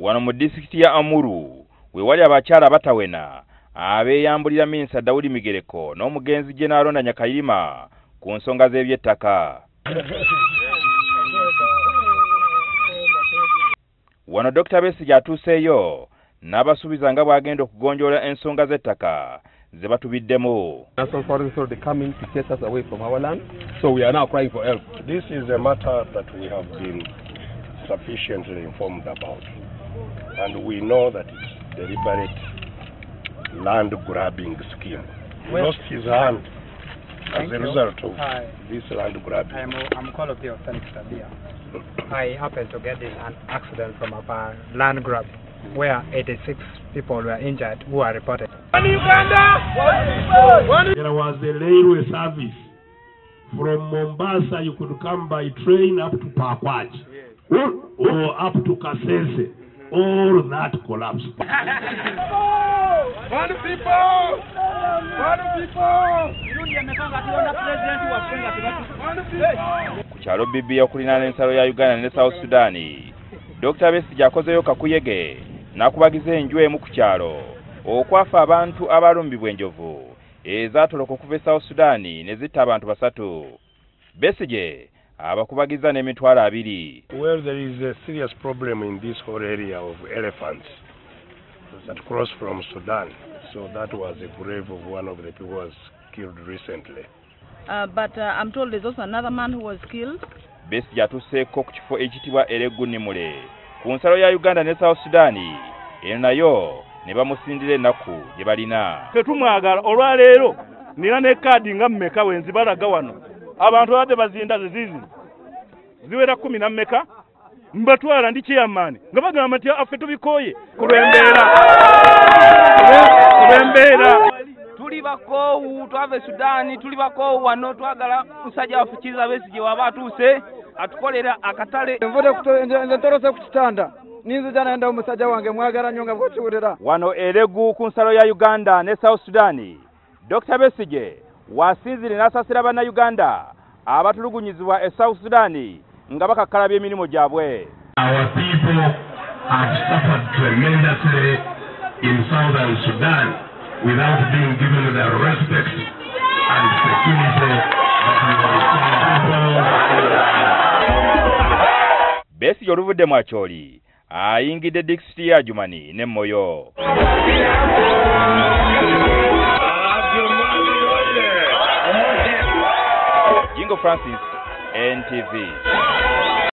Wano mu disitulikiti ya Amuru we wali abakyala batawena abeeyambulira Minisita Daudi Migereko n'omugenzi General Aronda Nyakayirima ku nsonga z'ebyettaka. Wano Dr. Besigye atuuseeyo n'abasuubiza nga bw'agenda okugonjoola ensonga z'ettaka ze batubiddemu. National Forest Authority coming to chase us away from our land, so we are now crying for help. This is a matter that we have been sufficiently informed about, and we know that it's deliberate land grabbing scheme. He lost his hand as a result of this land grabbing. I'm called Felix Sabia. I happened to get in an accident from a land grab where 86 people were injured who are reported. There was a railway service from Mombasa. You could come by train up to Pakwach or up to Kasese. All that collapsed. One people! One people! Ku kyalo Bibi okulinaana ensalo ya Uganda ne South Sudan, Dr. Besigye akozeyo kakuyege n'akubagiza enju emu ku kyalo okwafa abantu abalumbibwa enjovu ezaatoloka okuva e South Sudan ne zitta abantu 3. Besigye abakubagiza n'emitwalo 2. Well, there is a serious problem in this whole area of elephants that cross from Sudan. So that was a grave of one of the people who was killed recently. But I'm told there's also another man who was killed. Besigye atuuseeko ku kifo ekiyitibwa Eregunimule ku nsalo ya Uganda ne South Sudan, eno nayo ne bamusindira ennaku gye balina. Tetumwagala olwaleero nina ne kaadi nga mmeka we nzibalaga wano. Abantu babadde bazinda zizizi ziwera 10 na mmeka mbatwala ndi chairman nga bagamba nti affe tubikooye ku lw'embeera. Tuli bakoowu twava e Sudan, tuli bakoowu wano, twagala musajja waffe Kizza Besigye waba atuuse atukolera akatale. Nze ntorose ku kitanda ninzija nenda omusajja wange mwagala nnyo nga bw'okiwulira. Wano Eregu ku nsalo ya Uganda ne South Sudan, Dr. Besigye wasinzire n'asaasira bannayuganda abatulugunyizibwa e South Sudan nga bakakkalabya emirimu gyabwe. Our people have suffered tremendously in Southern Sudan without being given the respect and security that we require. Besigye oluvudde mu Acholi ayingidde disitulikiti ya Adjumani ne Moyo. Jingo Francis, NTV.